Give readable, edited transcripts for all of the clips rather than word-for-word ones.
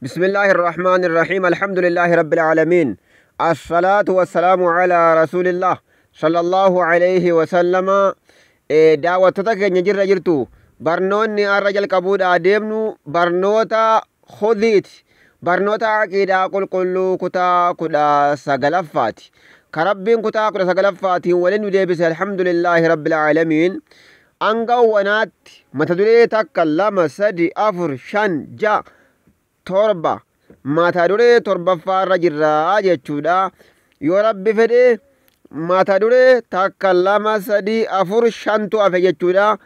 بسم الله الرحمن الرحيم. الحمد لله رب العالمين، الصلاة والسلام على رسول الله صلى الله عليه وسلم. Daawwattoota keenya, jirra jirtu? Barnoonni har'a jalqabuudhaa deemnu barnoota hudiiti, barnoota aqiidaa qulqulluu kutaa 19ffaati. Ka Rabbiin kutaa 19ffaatiin waliin nu deebise, الحمد لله رب العالمين. Hanga wanaatti mata duree takka, lama, sadi, afur, shan, ja'a, torba, mata duree torbaffaarra jirraa jechuudha. Yoo Rabbi fedhe mata duree takka, lama, sadi, afur, shantu hafe jechuudha.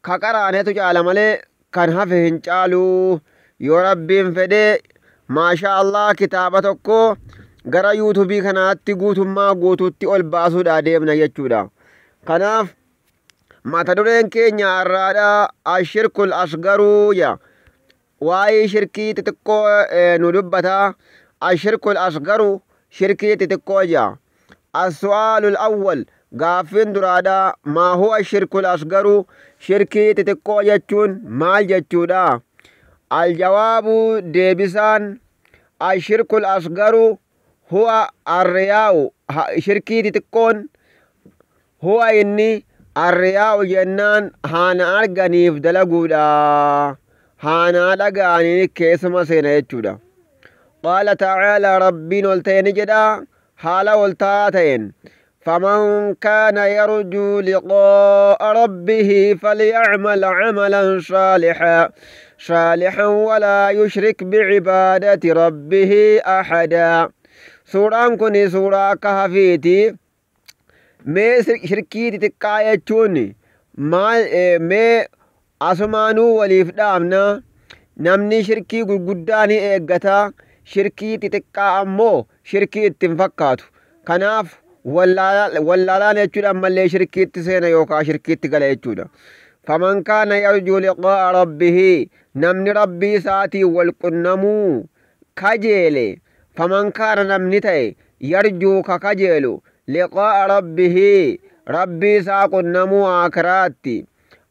Ka qaraanetu caala malee kan hafe hin caalu. Yoo Rabbiin fedhe, maashaa Allah, kitaaba tokko gara YouTubeii kanaatti guutummaa guutuutti ol baasuudha deemna jechuudha. Kanaaf mata dureen keenya har'aadha الشرك الأصغر ja. Waa'ee shirkii xixiqqoo nu dubbata. الشرك الأصغر, shirkii xixiqqoo ja. السؤال الأول, gaaffiin duraadha, ما هو الشرك الأصغر? Shirkii xixiqqoo jechuun maal jechuudha? الجواب, deebisaan, الشرك الأصغر هو الرياء. Shirkii xixiqqoon هو inni الرياء jennaan haana arganiif dalaguudha, haanaa dhaga'anii keessuma seena jechuudha. قال تعالى, Rabbiin ol ta'e ni jedha haala ol ta'aa ta'een: فمن كان يرجو لقاء ربه فليعمل عملا صالحا ولا يشرك بعبادة ربه أحدا. Suuraan kun suuraa Kahfiiti. Mee shirkii xixiqqaa jechuun maal? Mee asumaanuu waliif dhaamna. Namni shirkii gurguddaa ni eeggata, shirkii xixiqqaa ammoo shirkii itti hin fakkaatu. Kanaaf wallaalaan jechuudha ammallee shirkiitti seena yookaan shirkiitti gala jechuudha. فمن كان يرجو لقاء ربه, namni Rabbii isaatiin wal qunnamuu kajeele. فمن كان, namni ta'e, يرجو, ka kajeelu, لقاء ربه, Rabbii isaa qunnamuu akiraatti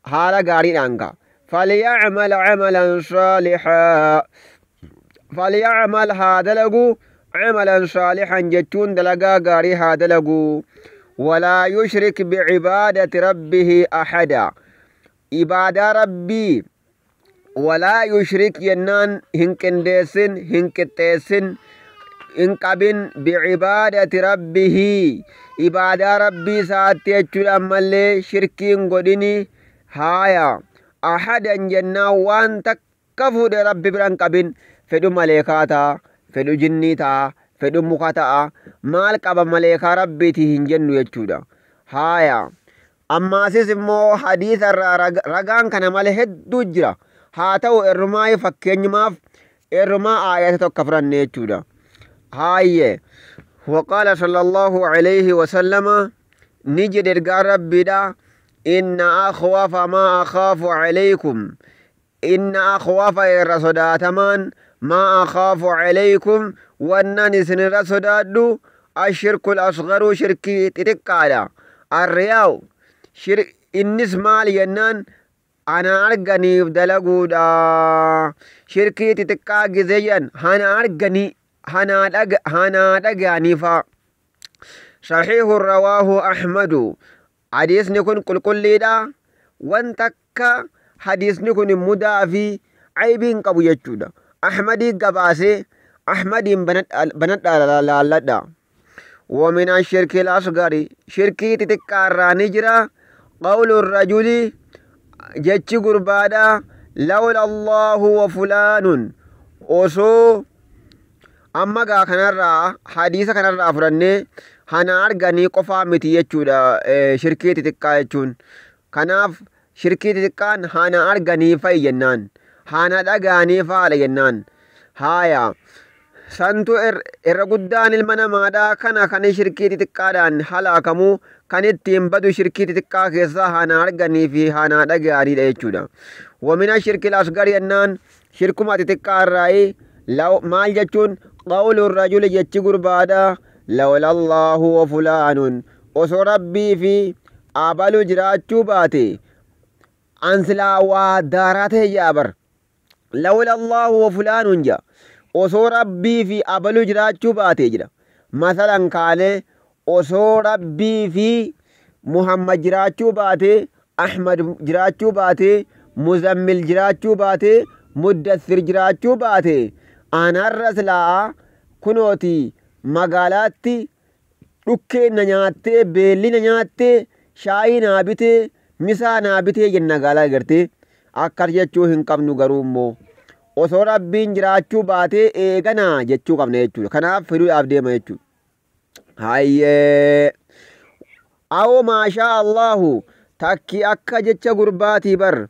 haala gaariidhaan ka, فليعمل عملا صالحا, فليعمل, haa dalagu, عملا صالحا jechuun dalagaa gaarii haa dalagu, ولا يشرك بعبادة ربه أحدا. Ibaadaa Rabbii, ولا يشرك jennaan hin qindeessin, hin qixxeessin, hin qabin, بعبادة ربه, ibaadaa Rabbii isaatti jechuudha ammallee shirkiin godhini. Haaya, أحدا jennaan waan takka fuudhe Rabbi biran qabin. Fedhu maleekaa ta'a, fedhu jinnii ta'a, fedhu muka ta'a, maal qaba, maleekaa Rabbiiti hin jennu jechuudha. Haaya, ammaasis immoo hadiisa irraa ragaan kana malee hedduu jira. Haa ta'u, irrumaa fakkeenyumaaf irrumaa aayata tokko fudhanne jechuudha. Haayye, وقال صلى الله عليه وسلم, ni jedhe ergaan Rabbiidha: إن أخوف ما أخاف عليكم, إن أخوف, irra sodaatamaan, ما أخاف عليكم, wannan isinirra sodaadhu, الشرك الأصغر, shirkii xixiqqaadha. الرياء, innis maal jennaan ana arganiif dalaguudha. Shirkii xixiqqaa gizee jedhan hana arganii, hanaa dhaga'aniifa. صحيح رواه أحمد. Hadiisni kun qulqulliidha, wanta akka hadiisni kun mudaa fi aybii hin qabu jechuudha. Ahmadii gabaasee, Ahmadiin banadhaa laalladha. ومن الشرك الأصغر, shirkii xixiqqaarraa ni jira, قول الرجل, jechi gurbaadha, لولا الله وفلان. Osoo amma gaa kanarraa, hadiisa kanarraa fudhannee, hana arganii qofaa miti jechuudha shirkii xixiqqaa jechuun. Kanaaf shirkii xixiqqaan hana arganii fa'i jennaan, hana dhagaanii faadha jennaan. Haaya, santu irra guddaan ilma namaadhaa kana kan shirkii xixiqqaadhaan halaakamuu, kan ittiin badu shirkii xixiqqaa keessaa hana arganii fi hana dhaga'aniidha jechuudha. ومن الشرك الأصغر jennaan shirkuma xixiqqaa irraayi maal jechuun, قول الرجل, jechi gurbaadha, لولا الله وفلان, osoo Rabbii fi abalu jiraachuu baate an silaa waa daaraa ta'e jaa bar. لولا الله وفلان ja. Osoo Rabbii fi abaluu jiraachuu baatee jira. Masalan kaanee osoo Rabbii fi Muhammad jiraachuu baatee, Ahmad jiraachuu baatee, Muzammil jiraachuu baatee, Muddassir jiraachuu baatee, anarra silaa kunooti magaalaatti dhukkeen na nyaattee, beelli na nyaattee, shaayii naa bitee, misaa naa bitee jenna magaalaa gartee. Akkas jechuu hin qabnu garuu immoo osoo Rabbiin jiraachuu baatee eeganaa jechuu qabna jechuudha. Kanaaf fiduudhaaf deema jechuudha. Hayyee. Awoo maashaa Allahu takki akka jecha gurbaatii bar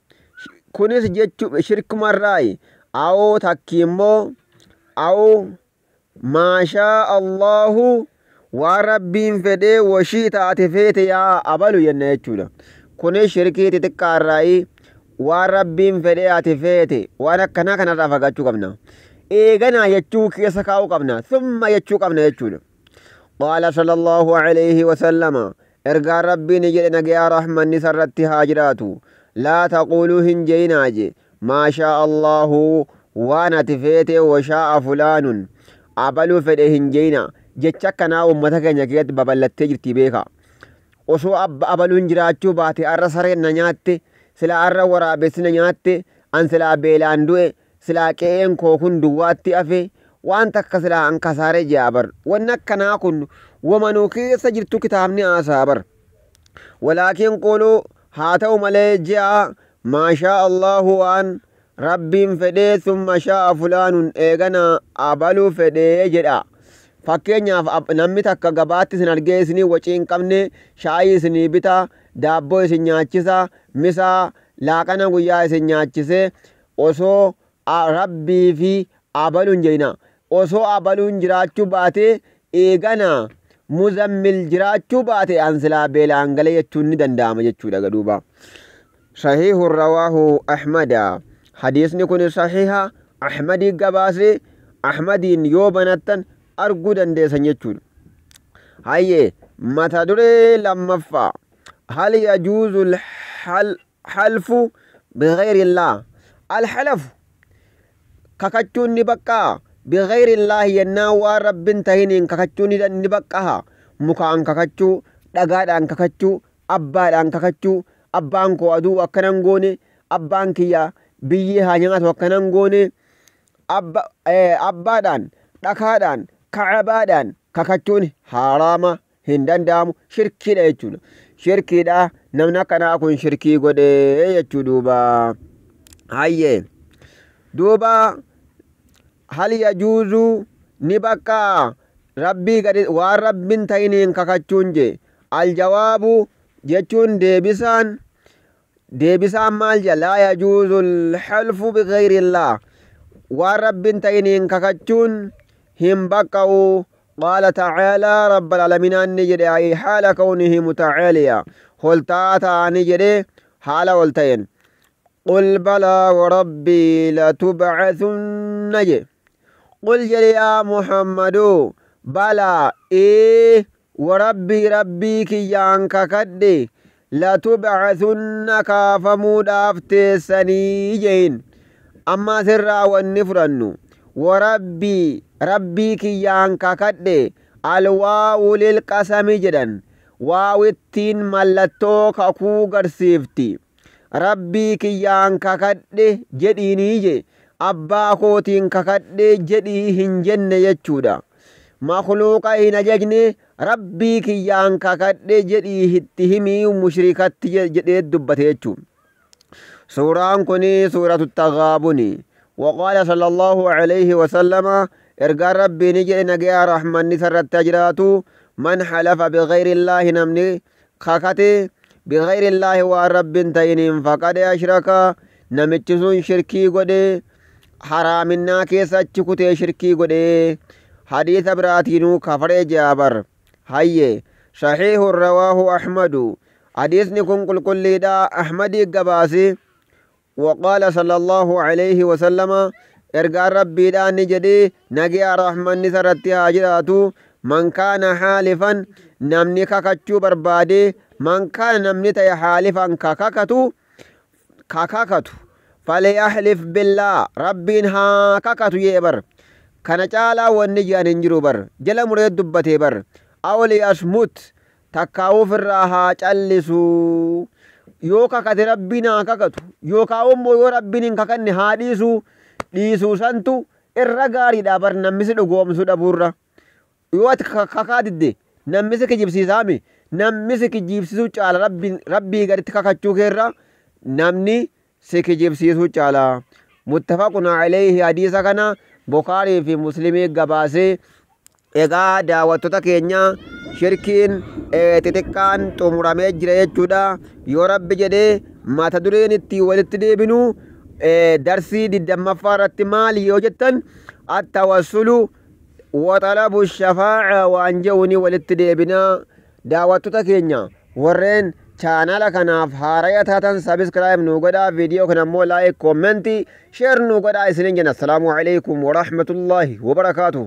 kunis jechu shirkumarraayi. Awoo takki immoo awoo maashaa Allahu waan Rabbiin fedhee washii taate feete yaa abalu jenna jechuudha. Kunis shirkii xixiqqaarraayi. Waan Rabbiin fedhee ati feete waan akkanaa kanarraa fagaachuu qabna. Eeganaa jechuu keessa kaa'uu qabna. Summa jechuu qabna jechuudha. Qaala sallallahu alayhi wasallama ergaan Rabbiin jedhe nagayaa rahmanni sarratti haa jiraatu. Laa taquuluu hin jeyinaa je maashaa Allahu waan ati feete washaa'a fulaanun abaluu fedhe hin jeyina. Jecha akkanaa uummata keenya keessatti babal'attee jirti beeka. Osoo abaluun jiraachuu baate arra sareen na nyaatte, silaa arra waraabessi na nyaatte, an silaa beelaan du'e, silaa qe'een koo kun duwwaatti hafe, waan takka silaa an kasaare jea bar. Wanni akkanaa kun wamanuu keessa jirtu kitaabni haasaa bar. Walaakin quluu haa ta'u malee jea maashaa Allahu waan Rabbiin fedhee summa shaa'a fulaanun eegana abaluu fedhee jedha. Fakkeenyaaf namni takka gabaatti isin argee isinii wacii hin qabne shaayii isinii bita, daabboo isin nyaachisa, misaa laaqana guyyaa isin nyaachisee osoo Rabbii fi abaluun jedhina. Osoo abaluun jiraachuu baate eegana Muzammil jiraachuu baate an silaa beelaan galee jechuun ni danda'ama jechuudha gaduuba. Sahiihun rawaahu Ahmada. Hadiisni kun sahiha Ahmadii gabaase Ahmadiin yoo banattan arguu dandeessan jechuudha. Hayyee mata duree lammaffaa hal yajuuzu halfu bighayrillah alhalafu kakachuun ni baqqaa bighayrillahi yennaan waan Rabbin tahiniin kakachuun ni baqqaha mukaan kakachuu dhagaadhaan kakachuu abbaadhaan kakachuu abbaan koo aduu akkanan goone abbaan kiyya biyyee haa nyaatu akkanan goone abbaadhaan dhakaadhaan ka'abaadhaan kakachuun haraama hin danda'amu shirkiidha jechuudha. Shirkiidha namni akkanaa kun shirkii godhee jechuu duuba. Hayyee duuba hal yajuuzu ni baqqaa Rabbii gadi waan Rabbiin ta'iniin kakachuun je aljawaabu jechuun deebisaan deebisaan maal jedha laa yajuuzu alhalfu bighayrillah waan Rabbiin ta'iniin kakachuun hin baqqa'u. Qaala ta'aalaa rabbal aalamiinaan ni jedhe ay haala kawnihi mutacaaliya holtaa ta'anii jedhe haala ol ta'een qul balaa warabbii latubcathunna je qul jedhe yaa Muhammadu balaa ee warabbii rabbii kiyyaan kakadhe latubcathunna kaafamuudhaaf teessanii jeen. Amma asirraa wanni fudhannu warabbii rabbii kiyyaan kakadhe alwaawu lilqasami jedhan waawittiin mallattoo kakuu garsiifti. Rabbii kiyyaan kakadhe jedhiinii je abbaa kootiin kakadhe jedhii hin jenne jechuudha. Makluuqa hin ajajne rabbii kiyyaan kakadhe jedhii itti himii mushrikatti jedhee dubbate jechuudha. Suuraan kuni suuratu Taghaabuni. وقال صلى الله عليه وسلم ergaan Rabbii ni jedhe nagayaa rahmanni sarratti jiraatu man halafa bighayri illaahi namni kakate bighayri illaahi waan Rabbiin ta'iniin faqad ashraka namichi sun shirkii godhe haraaminnaa keessa achi kutee shirkii godhe hadiisa biraatiinuu kafaree jaabar. Hayye sahiihun rawaahu Ahmadu hadiisni kun qulqulliidha Ahmadii gabaase. وقال صلى الله عليه وسلم ergaan Rabbiidhaan ni jedhe nagayaa rahmanni sarratti haa jiraatu man kaana haalifan namni kakachuu barbaade man kaana namni ta'e haalifan kakakatu falyahlif billaa Rabbiin haa kakatu jee bar Kana caalaa wanni jedhan hin jiru bar. Jala muree dubbatee bar. Aw liyasmut, takkaa ofirraa haa callisuu. Yoo kakate Rabbiin haa kakatu, yookaan immoo yoo Rabbiin hin kakanne haa dhiisuu. Dhiisuu santu irra gaariidha bar namni si dhugoomsuu dhabuurra. Yoo ati kakaa didde namni si kijibsiisaami. Namni si kijibsiisuu caala, Rabbii gaditti kakachuu keerra namni si kijibsiisuu caala. Muttafaqun alayhi, hadiisa kana Bukaarii fi Muslimii gabaasee. Egaa daawwattoota keenya, shirkiin xixiqqaan xumuramee jira jechuudha. Yoo Rabbi jedhee mata dureen itti walitti deebinu darsii 20ffaa irratti maali yoo jettan, attawassulu waxalabu shafaa'a waan jedhuuni walitti deebinaa. Daawwattoota keenya, warreen chaanala kanaaf haaraya taatan subscribe nu godhaa, viidiyoo kana immoo like, comment, share nu godhaa isinin jenna. Assalaamu alaikum warahmatullaahi wabarakaatuh.